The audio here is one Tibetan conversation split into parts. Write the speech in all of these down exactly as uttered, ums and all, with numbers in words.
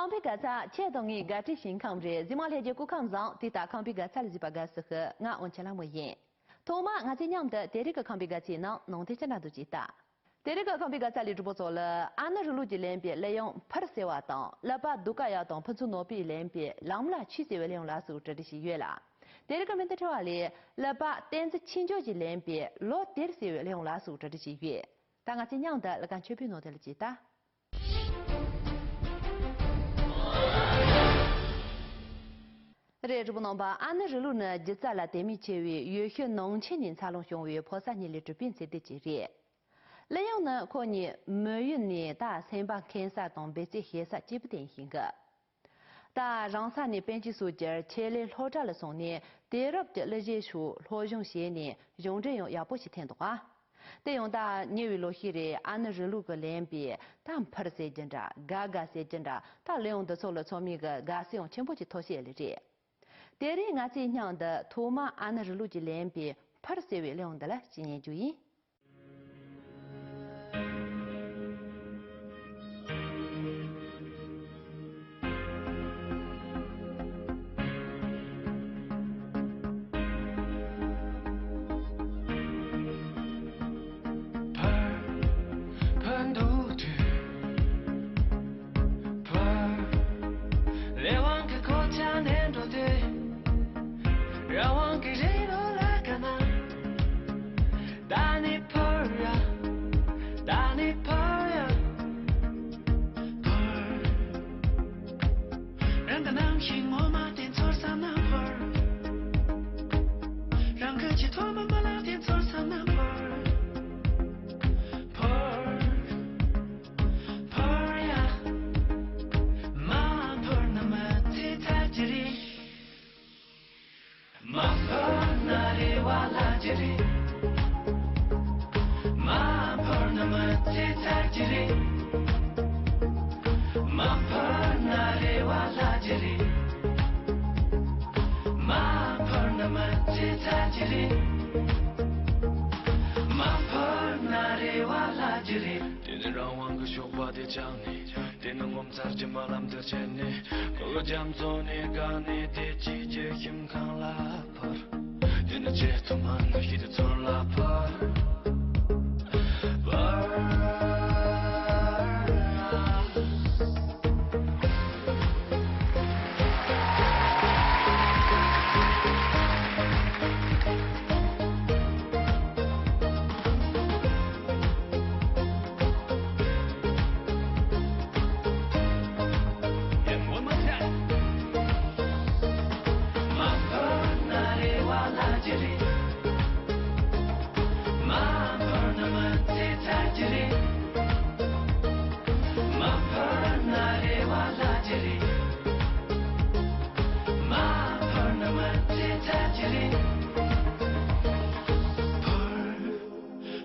ཁང་པའི་དགའ་ཚལ་ཁྱེད་དང་ངའི་དགའ་སྤྲོའི་ཞིང་ཁམས་རེད། གཟིགས་མོ་ལྷན་རྒྱས་སྐུ་ཁམས་བཟང་། དེ་ལྟར་ཁང་པའི་དགའ་ཚལ་ལ་གཟིགས་པ་དགའ་བསུ་ཞུ། ང་དབང་ཆེན་ལྷ་མོ་ཡིན། ཐོག་མར་ང་ཚོས་མཉམ་དུ་དེ་རིང་གི་ཁང་པའི་དགའ་ཚལ་ནང་ནང་དོན་ཅི་འདྲ་འདུག་ཅེས་ལྟ། དེ་རིང་གི་ཁང་པའི་དགའ་ཚལ་ལས་སྒྲུབ་པ་ཚོ་ལ་ཨ་ནེ་རི་ལུགས་ཀྱིས་ལེན་པའི་གླུ་དབྱངས་ཕུར་ཟེར་བ་དང་། གླུ་པ་དུ་ཀ་ཡ་དང་ཕུན་ཚོགས་ནོར་བུས་ལེན་པའི་ལམ་ལ་ཆས་ཟེར་བའི་གླུ་དབྱངས་ལ་སོགས་གྲ་སྒྲིག་བྱས་ཡོད་ལ། དེ་རིང་གི་སྨོན་འདུན་དྲི་བ་ལས་གླུ་པ་བསྟན་འཛིན་ཆོས་འབྱོར་གྱིས་ལེན་པའི་ལོ་དེར་ཟེར་བའི་གླུ་དབྱངས་ལ་སོགས་གྲ་སྒྲིག་བྱས་ཡོད། ད་ང་ཚོས་མཉམ་དུ་གླུ་ཁང་མཆོད་པའི་ནང་དོན་ལ་གཟིགས་ལྟ། རེད། གྲོགས་པོ་རྣམ་པ། ཨ་ནེ་རི་ལུགས་ནི་སྒྱུ་རྩལ་ལ་དད་མོས་ཆེ་བའི་ཡུལ་ཤུལ་ནང་ཆེན་ནས་འཚར་ལོངས་བྱུང་བའི་ཕོ་གསར་གཉིས་ལས་གྲུབ་པའི་མཚན་ལྡན་ཅིག་རེད། གླུ་དབྱངས་ནི་ཁོ་གཉིས་མི་ཡུལ་ནས་ད་སེམས་པ་མཁྱེན་ས་དང་འབད་རྩོལ་བྱེད་ས་གཅིག་པུ་དེ་ཡིན་ཞིང་གི། ད་རང་ས་ནས་པཎ་ཆེན་སོགས་ཀྱི་ཆེད་ལས་སློབ་གྲྭ་ལ་སོང་ནས་དུས་རབས་ཀྱི་གླུ་གཞས་སོགས་སློབ་སྦྱོང་བྱས་ནས་གཞུང་འབྲེལ་ཡང་ཡག་པོ་ཞིག་ཐོན་འདུག་ཨ། དེ་ཡང་ད་ཉེ་བའི་ལོ་ཤས་རིང་ཨ་ནེ་རི་ལུགས་ཀྱིས་ལེན་པའི་ད་ཕུར་ཟེར་རྒྱུ་འདྲ། དགའ་དགའ་ཟེར་རྒྱུ་འདྲ། ད་གླུ་དབྱངས་འདི་ཚོ་ལ་ཚང་མས་གི་དགའ་བསུ་ཡང་ཆེན་པོ་ཞིག་ཐོབ་བྱས་ལེ་རེད། དེ་རིང་ང་ཚོས་མཉམ་དུ་ཐོག་མར་ཨ་ནེ་རི་ལུགས་ཀྱིས་ལེན་པའི་ཕུར་ཟེར་བའི་གླུ་དབྱངས་འདི་ལ་གཅིག་ཉན་རྒྱུ་ཡིན། ཕར། ཕར་འདུག་དུས། ཕར། ལས་དབང་གི་གོ་ཆ་ནས་འགྲོ་དུས། རང་དབང་གི་རི་ལུང་ལ་དགའ་ན། ད་ནི་ཕར་ཡ། ད་ནི་ཕར་ཡ། ཕར། རང་གི་རྣམ་ཤེས་ངོ་མ་དེ་ཚོར་བསམ་ན་ཕར། རང་གི་ཆེས་ཐོག་མ་མ་ལག་དེ་ཚོར་བསམ་ན་ཕར། ཕར། ཕར་ཡ། མ་ཕར་ན་མི་ཚེ་ཚར་གྱི་རེད། མ་ཕར་ན་རེ་བ་བརླག་གི་རེད། མ་ཕར་ན་མི་ཚེ་ཚར་གྱི་རེད། མ་ཕར་ན་རེ་བ་བརླག་གི་རེད། མ་ཕར་ན་མི་ཚེ་ཚར་གྱི་རེད། མ་ཕར་ན་རེ་བ་བརླག་གི་རེད། དེ་ནི་རང་དབང་གི་ཞོགས་པ་དེ་བཅངས་ནས། དེ་ནི་ངོ་མཚར་གྱི་རྨི་ལམ་དུ་ཆེན་ནས། ཀོ་ལོ་རྒྱ་མཚོ་ནས་བཀག་ནས་བདེ་སྐྱིད་ཀྱི་ཁྱིམ་ཁང་ལ་ཕར། དེ་ནི་ཆེས་ཐོག་མ་ནུ་ཞིག་ཏུ་ཚོར་ལ་ཕར། ཕར།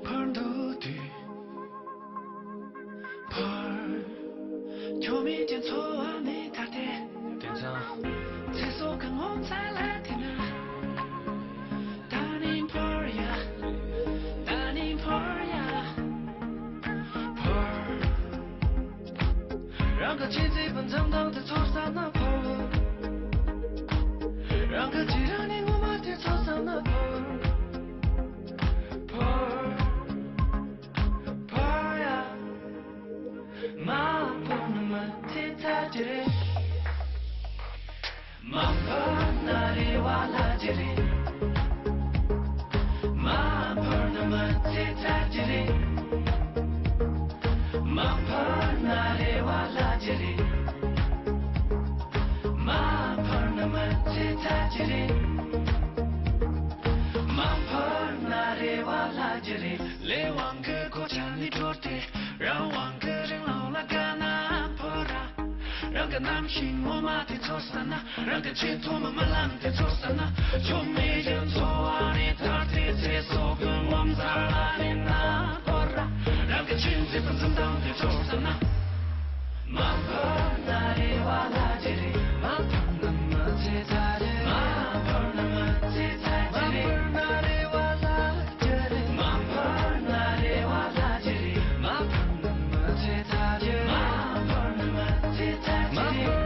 ཕར་འདུག་དུས། ཕར། ཁྱོད་མེད་ཀྱི་འཚོ་བ་མེད་ད་དེ། དེང་སང་། ཚེ་སྲོག་གི་ངོ་མཚར་ལ་དེ་ན། ད་ནི་ཕར་ཡ། ད་ནི་ཕར་ཡ། ཕར། རང་གི་ཆེས་མཛེས་པའི་འཛུམ་མདངས་དེ་ཚོར་བསམ་ན་ཕར། རང་གི་ཅི་རང་ནས་ངོ་མ་དེ་ཚོར་བསམ་ན་ཕར། ཕར། ཕར་ཡ། མ་ཕར་ན་མི་ཚེ་ཚར་གྱི་རེད། མ་ཕར་ན་རེ་བ་བརླག་གི་རེད། མ་ཕར་ན་མི་ཚེ་ཚར་གྱི་རེད། མ་ཕར་ན་རེ་བ་བརླག་གི་རེད། མ་ཕར་ན་མི་ཚེ་ཚར་གྱི་རེད། མ་ཕར་ན་རེ་བ་བརླག་གི་རེད། ལས་དབང་གི་གོ་ཆ་ནས་དྲོ་སྟེ། རང་དབང་གི་རིང་ལུགས་ལ་དགའ་ན་ཕར་ར། རང་གི་རྣམ་ཤེས་ངོ་མ་དེ་ཚོར་བསམ་ན། རང་གི་ཆེས་ཐོག་མ་རྨི་ལམ་དེ་ཚོར་བསམ་ན། ཆོ་མེད་ཀྱི་འཚོ་བ་ནས་ཐར་ཏེ་ཚེ་སྲོག་གི་ངོ་མཚར་ལ་གནས་ན་ཕར་ར། རང་གི་ཆེས་མཛེས་པའི་འཛུམ་མདངས་དེ་ཚོར་བསམ་ན། མ་ཕར་ན་རེ་བ་བརླག་གི་རེད། མ་ཕར་ན་མི་ཚེ་ཚར་གྱི་རེད། མ་ཕར་ན་མི་ཚེ་ཚར་གྱི་རེད། མ་ཕར་ན་རེ་བ་བརླག་གི་རེད། མ་ཕར་ན་མི་ཚེ་ཚར་གྱི་རེད། མ་ཕར་ན་མི་ཚེ་ཚར་གྱི་རེད།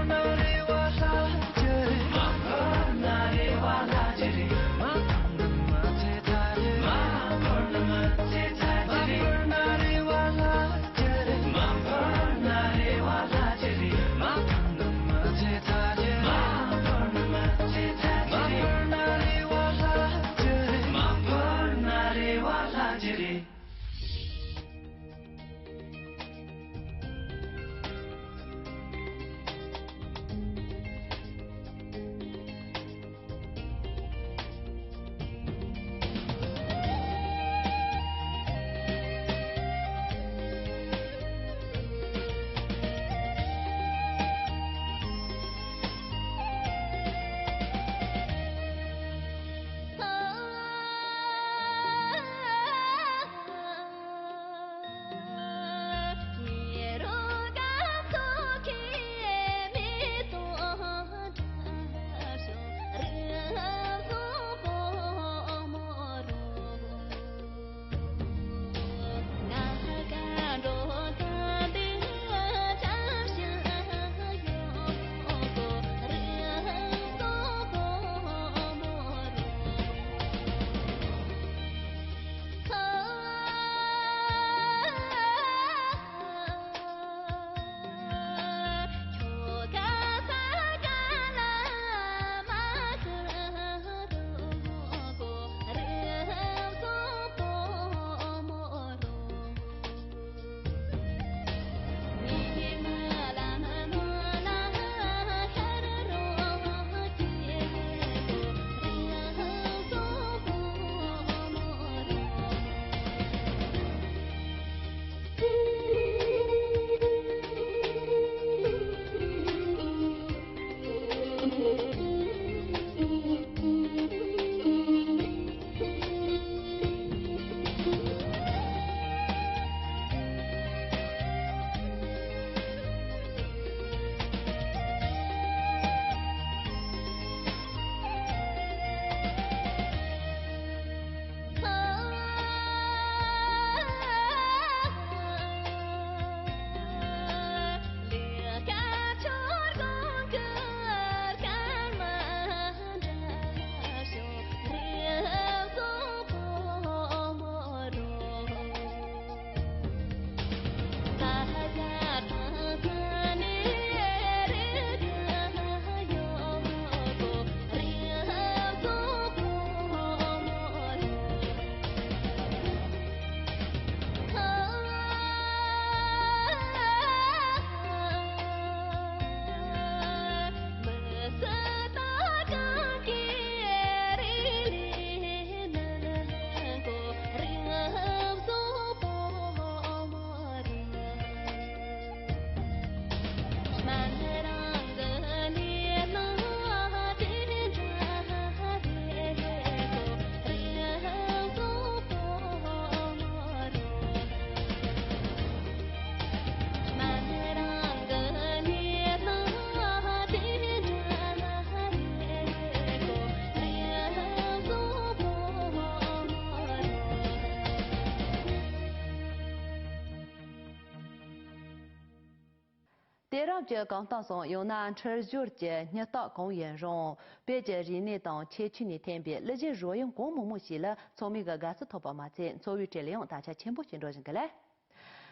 དུས་རབས་ཀྱི་གང་ལྟར་སོང་། ཡང་ན་འཁྲིལ་སྦྱོར་གྱི་སྙིང་སྟོབས་གང་ཡིན་རུང་། བོད་ཀྱི་རིག་གནས་དང་ཁྱད་ཆོས་ནས་ཐོན་པའི་གླུ་གཞས་རོལ་དབྱངས་གང་མང་མང་ཞིག་ལ་ཚང་མས་ཀྱི་དགའ་བསུ་ཐོབ་པ་མ་ཚད། འཚོ་བའི་གྲས་ལ་ཡང་དར་ཆ་ཆེན་པོ་ཞིག་འགྲོ་བཞིན་གི་ལས།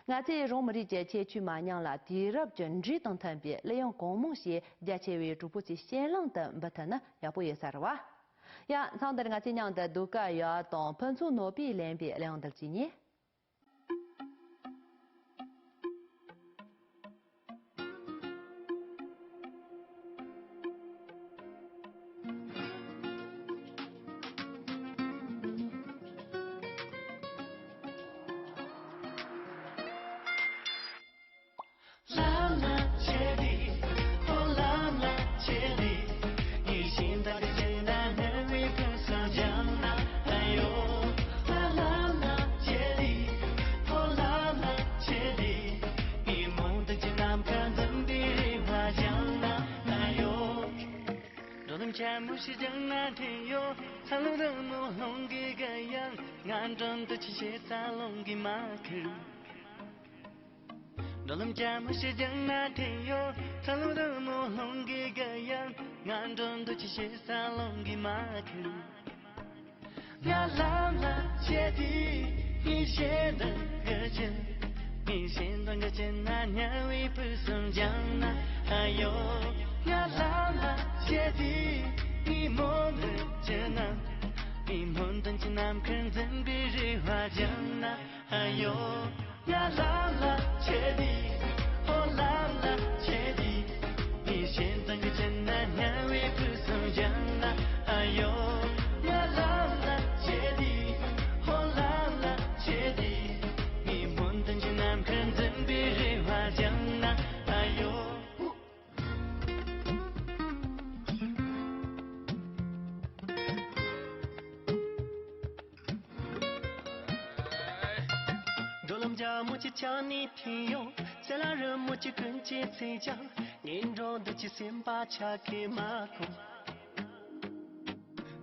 ང་ཚོས་རང་མི་རིགས་ཀྱི་ཁྱད་ཆོས་མ་ཉམས་ལ། དུས་རབས་ཀྱི་འགྲོས་དང་མཐུན་པའི་གླུ་དབྱངས་གང་མང་ཞིག་རྒྱ་ཆེ་བའི་གྲོགས་པོ་ཚོའི་སྤྱན་ལམ་དུ་འབུལ་ཐུབ་ན་ཡག་པོ་ཡོད་ས་རེད་བ། ཡ། མཚམས་འདིར་ང་ཚོའི་མཉམ་དུ་ཟློས་གར་ཡག་དང་ཕུན་ཚོགས་ནོར་བུས་ལེན་པའི་གླུ་དབྱངས་འདི་ལ་གཅིག་ཉན། འགྲོ་ལམ་རྒྱ་མོ་ཞིག་སྦྱངས་ན་འཕྲིན་ཡོད། ཚ་ལུ་རི་མོ་ལྷུང་གི་ག་ཡང་ང་འགྲོ་འདུག་ཅི་བྱེད་ས་ལོང་གི་མ་ཁུར། འགྲོ་ལམ་རྒྱ་མོ་ཞིག་སྦྱངས་ན་འཕྲིན་ཡོད། ཚ་ལུ་རི་མོ་ལྷུང་གི་ག་ཡང་ང་འགྲོ་འདུག་ཅི་བྱེད་ས་ལོང་གི་མ་ཁུར། ང་ལམ་ལ་ཆས་དུས་མི་གཞན་དང་འགལ་ཅན། མི་གཞན་དང་འགལ་ཅན་ན་དམྱལ་བའི་ཕུན་སུམ་སྦྱངས་ན་ཨ་ཡོ། ང་ལམ་ལ་ཆས་དུས་མི་མོ་འདོད་ཅན་ན། མི་མོ་འདོད་ཅན་ནམ་མཁར་འཛིན་པའི་རེ་བ་སྦྱངས་ན་ཨ་ཡོ། ང་ལམ་ལ་ཆས་དུས། ཧོ་ལམ་ལ་ཆས་དུས། མི་གཞན་དང་འགལ་ཅན་ན་དམྱལ་བའི་ཕུན་སུམ་སྦྱངས་ན་ཨ་ཡོ། ང་ལམ་ལ་ཆས་དུས། ཧོ་ལམ་ལ་ཆས་དུས། མི་མོ་འདོད་ཅན་ནམ་མཁར་འཛིན་པའི་རེ་བ་སྦྱངས་ན་ཨ་ཡོ། འགྲོ་ལམ་རྒྱ་མོ་ཅིག་ཆགས་ནས་ཐིག་ཡོང་། ཚེ་ལ་རི་མོ་ཅིག་ཀུན་གྱི་ཚེ་ཆགས། ངས་འགྲོ་འདུག་ཅི་སེམས་པ་ཆགས་ཀྱི་མ་ཁོ།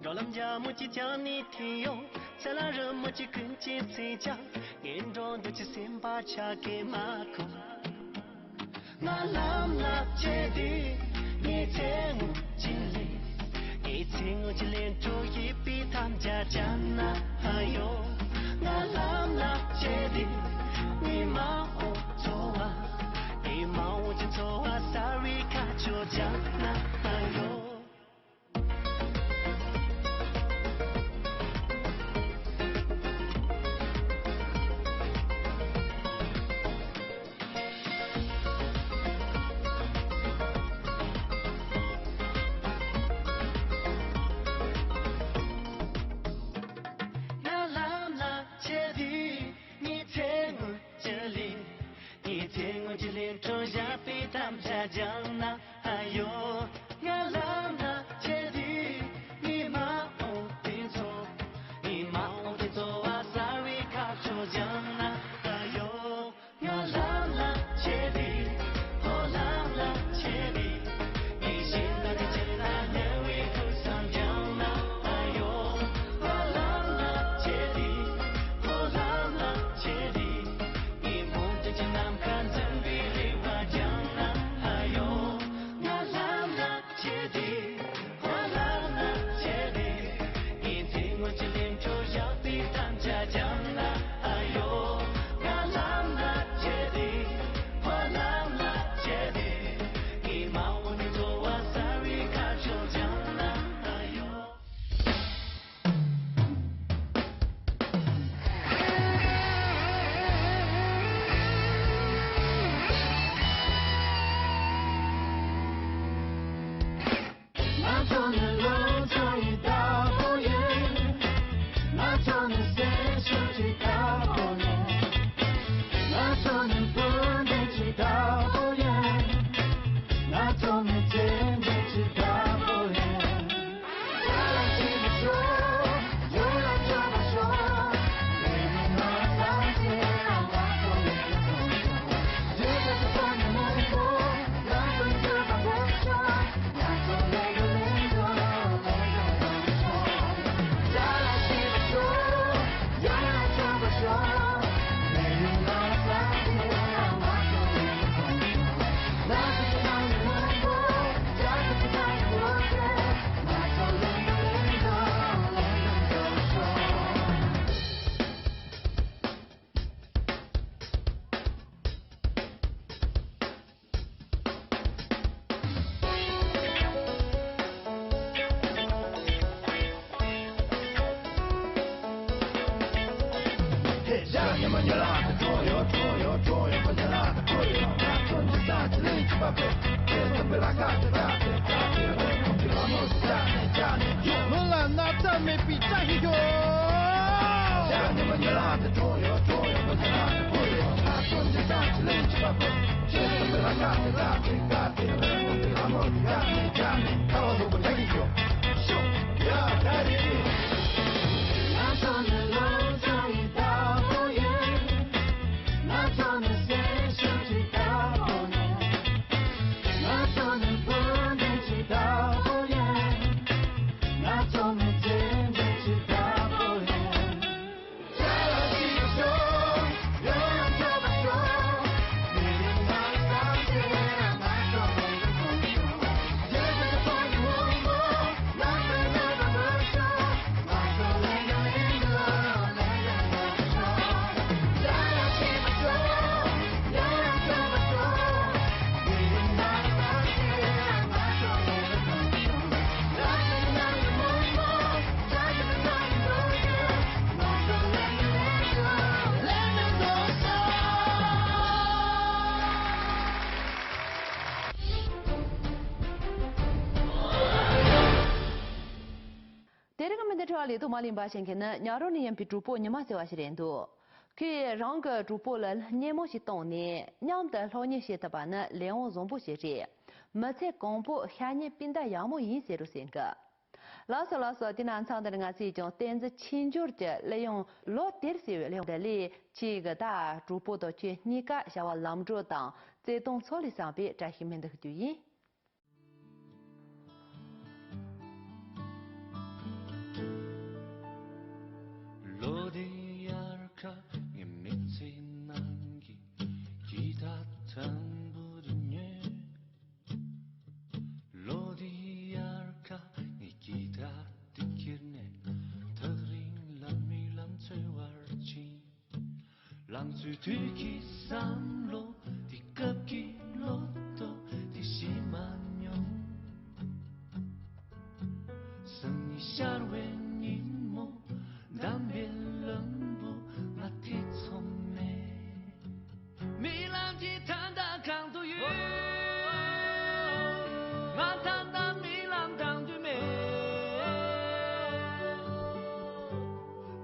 འགྲོ་ལམ་རྒྱ་མོ་ཅིག་ཆགས་ནས་ཐིག་ཡོང་། ཚེ་ལ་རི་མོ་ཅིག་ཀུན་གྱི་ཚེ་ཆགས། ངས་འགྲོ་འདུག་ཅི་སེམས་པ་ཆགས་ཀྱི་མ་ཁོ། ང་ལམ་ལ་ཆས་དུས་ངའི་ཚེ་ངོ་ཅི་ལེན། ངའི་ཚེ་ངོ་ཅི་ལེན་འགྲོ་ཡི་པི་ཐམ་ཅ་ཅ་ན་ཨ་ཡོ། ང་ལམ་ལ་ཆས་དུས་ངའི་མ་འོངས་འཚོ་བ། ངའི་མ་འོངས་ཀྱི་འཚོ་བ་གསར་བའི་ཁ་ཕྱོགས་ཅ་ན་ཨ་ཡོ། ང་ལམ་ལ་ཆས་དུས་ངའི་ཚེ་ངོ་ཅི་ལེན། ངའི་ཚེ་ངོ་ཅི་ལེན་འགྲོ་ཡི་པི་ཐམ་ཅ་ཅ་ན་ཨ་ཡོ། ང་ལམ་ལ་ཆས་དུས་ངའི་མ་འོངས་དེ་ཚོ། ངའི་མ་འོངས་དེ་ཚོ་བ་གསར་བའི་ཁ་ཕྱོགས་ཅ་ན་ཨ་ཡོ། ང་ལམ་ལ་ཆས་དུས། ཧོ་ལམ་ལ་ཆས་དུས། མི་གཞན་དང་འགལ་ཅན་ན་དམྱལ་བའི་ཕུན་སུམ་སྦྱངས་ན་ཨ་ཡོ། ང་ལམ་ལ་ཆས་དུས། ཧོ་ལམ་ལ་ཆས་དུས། ངའི་མོ་འདོད་ཅན་ནམ་མཁའ་འཛིན་པའི་རེ་བ་སྦྱངས་ན་ཨ་ཡོ། ང་ལམ་ལ་ཆས་དུས། དེ་རིང་གི་མི་འདི་འཕྲོ་བ་ལས་ཐོག་མ་ལེན་པ་ཞིག་མཁན་ནི་ཉག་རོ་ནས་ཡིན་པའི་གྲོགས་པོ་ཉི་མ་ཟེར་བ་ཞིག་རེད་འདུག་ཁོས་རང་གི་གྲོགས་པོ་ལ་སྙན་མོ་ཞིག་བཏང་ནས་མཉམ་དུ་གློག་བརྙན་བྱེད་ཐུབ་པ་ནི་ལས་དབང་བཟང་པོ་ཞིག་རེད། མི་ཚེ་གང་པོ་ཤ་ཉེ་སྤུན་ཟླ་ཡག་མོ་ཡིན་ཟེར་རོ་ཟེར་གི། ལགས་སོ་ལགས་སོ། དེ་ན་མཚམས་འདིར་ང་ཚོས་ཀྱང་བསྟན་འཛིན་ཆོས་འབྱོར་གྱི་གླུ་དབྱངས་ལོ་དེར་ཟེར་བའི་གླུ་དབྱངས་འདི་ལས་ཁྱེད་ཀྱི་ད་གྲོགས་པོ་དང་ཁྱེད་གཉིས་ཀ་བྱ་བ་ལམ་འགྲོ་དང་བརྩེ་དུང་ཚོ་ལས་བསམ་པའི་བཀྲ་ཤིས་སྨོན་འདུན་ཞུ་རྒྱུ་ཡིན། ལོ་དེའི་དབྱར་ཁ་ངའི་མི་ཚེ་ནང་གི་ཀི་ཏཱར་དང་པོ་དེ་ཉོས། ལོ་དེའི་དབྱར་ཁ་ངས་ཀི་ཏཱར་དེ་ཁྱེར་ནས་ཐག་རིང་ལ་རྨི་ལམ་འཚོལ་བར་ཕྱིན། ལང་ཚོའི་དུས་ཀྱི་བསམ་བློ་དེ་སྐབས་ཀྱི་ལོ་ཐོ་དེ་ཤེས་མ་མྱོང་། སང་ཉིན་ཤར་བའི་ཉིན་མོ་འདམ་པའི་ལམ་བུ་ང་ཐེ་ཚོམ་མེད། རྨི་ལམ་གྱི་ཐང་ཐང་གང་དུ་ཡོད། ང་ད་ལྟ་རྨི་ལམ་དང་དུ་མེད།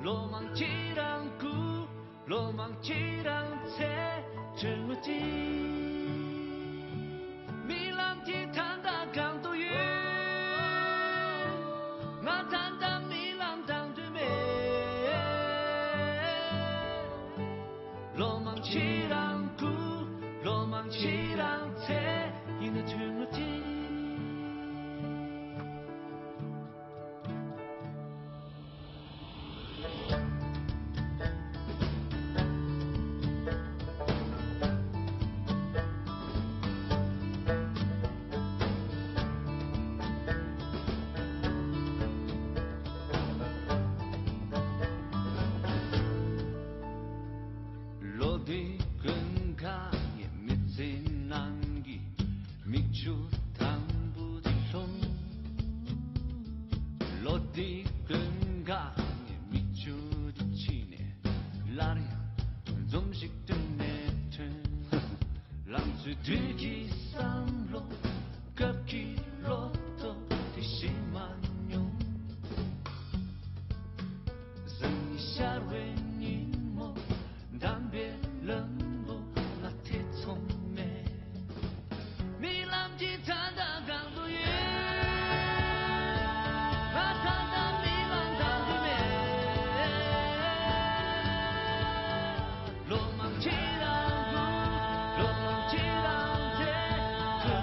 ལོ་མང་ཁྱེད་རང་སྐུ། ལོ་མང་ཁྱེད་རང་ཚེ་ཁྲོད་ངུ་ཅི། རྨི་ལམ་གྱི་ཐང་ཐང་གང་དུ་ཡོད། ང་ད་ལྟ་རྨི་ལམ་དང་དུ་མེད། ལོ་མང་ཁྱེད་རང་སྐུ། ལོ་མང་ཁྱེད་རང་ཚེ་ཡིན་ན་ཐུང་ངུ་ཅི། ལོ་དེ་ཀུན་དགའ་ངའི་མི་ཚེ་ནང་གི་མིག་ཆུ་དང་པོ་དེ་ལྷུང་། ལོ་དེ་ཀུན་དགའ་ངའི་མིག་ཆུ་དེ་ཕྱིས་ནས་སླར་ཡང་འཛུམ་ཞིག་བསྟན་ནས་ཐོན། ལང་ཚོའི་དུས་ཀྱི་བསམ་བློ་སྐབས་ཀྱི་ལོ་ཐོ་དེ་ཤེས་མ་མྱོང་། སང་ཉིན་ཤར་བའི་ཉིན་མོ་འདམ་པའི་ལམ་བུ་ལ་ཐེ་ཚོམ་མེད། རྨི་ལམ་གྱི་ཐང་ཐང་གང་དུ་ཡོད། ང་ད་ལྟ་རྨི་ལམ་དང་དུ་མེད། ལོ་མང་ཁྱེད་རང་སྐུ། ལོ་མང་ཁྱེད་རང་ཚེ་ཁྲོད་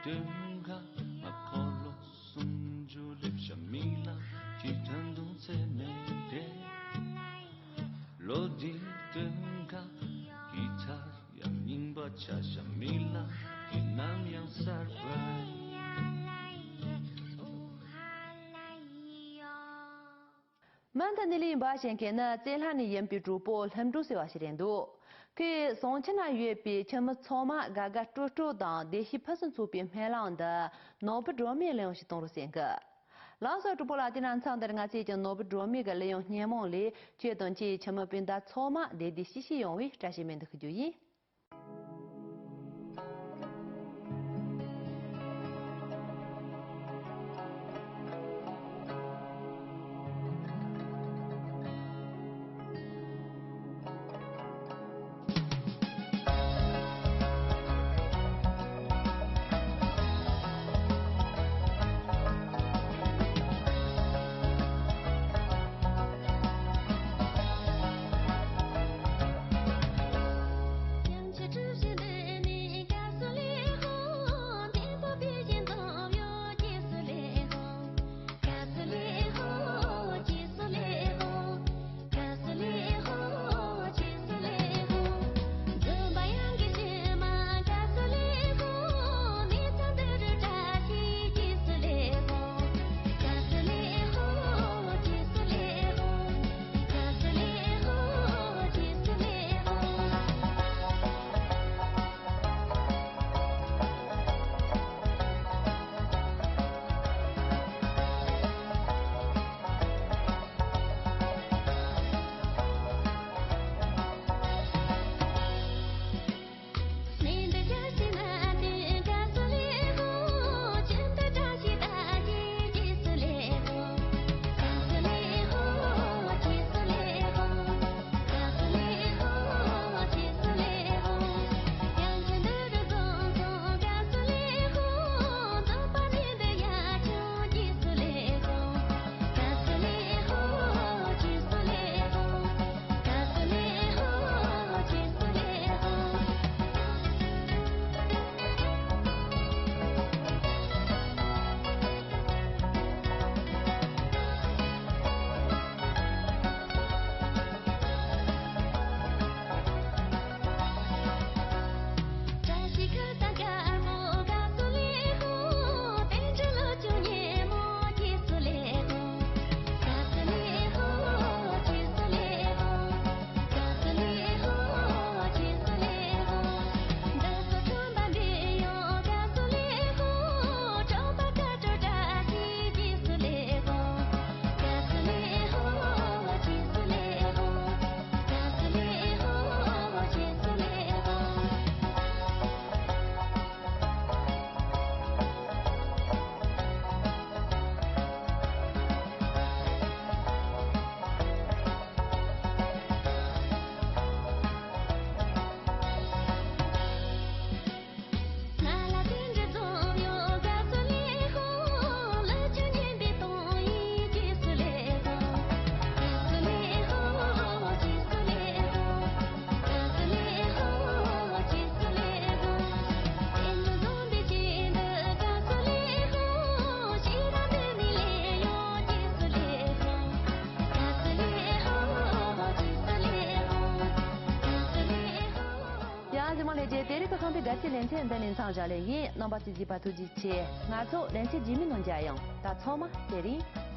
སྟོན་ཁ་ང་འཁོར་ལོ་སུམ་ཅུ་སླེབས་ཤག་མི་ལ་ཅི་དྲན་དུང་ཚེ་མེད་པས། ལོ་འདིའི་སྟོན་ཁ་གི་ཚར་ཡང་རྙིང་པ་ཆགས་ཤག་མི་ལ་ཅི་ནམ་ཡང་གསར་པ། མུ་མཐུད་ནས་གླེང་བ་བྱེད་མཁན་ནི་བཙན་ལྷ་ནས་ཡིན་པའི་གྲོགས་པོ་ལྷུན་གྲུབ་ཟེར་བ་ཞིག་རེད་འདུག་ཁོས་ཟོང་ཆུ་ན་ཡོད་པའི་ཁྱིམ་མི་ཚང་མ་དགའ་དགའ་སྤྲོ་སྤྲོ་དང་བདེ་སྐྱིད་ཕུན་སུམ་ཚོགས་པའི་སྨོན་ལམ་འདི་ནོར་བུ་སྒྲོན་མེའི་གླུ་དབྱངས་ཤིག་གཏོང་རོགས་ཟེར་གི། ལགས་སོ་གྲོགས་པོ་ལགས། དེ་ན་མཚམས་འདིར་ང་ཚོས་ཀྱང་ནོར་བུ་སྒྲོན་མེ་གི་གླུ་དབྱངས་སྙན་མོ་ལས་ཁྱེད་དང་ཁྱེད་ཀྱི་ཁྱིམ་མི་སྤུན་ཟླ་ཚང་མ་བདེ་བདེ་སྐྱིད་སྐྱིད་ཡོང་བའི་བཀྲ་ཤིས་སྨོན་འདུན་ཞུ་རྒྱུ་ཡིན། ཡང་གཟིགས་མོ་ལྷན་རྒྱས། དེ་རིང་གི་ཁམས་པའི་སྒྲ་གཅིག་ལེ་ཚན་འདི་ནས་མཚམས་བཞག་ལེ་ཡིན། རྣམ་པ་ཚོས་གཟིགས་པ་ཐུགས་རྗེ་ཆེ། ང་ཚོ་ལེ་ཚན་རྗེས་མའི་ནང་མཇལ་ཡོང་། ད་ཚང་མ་དེ་རིང་།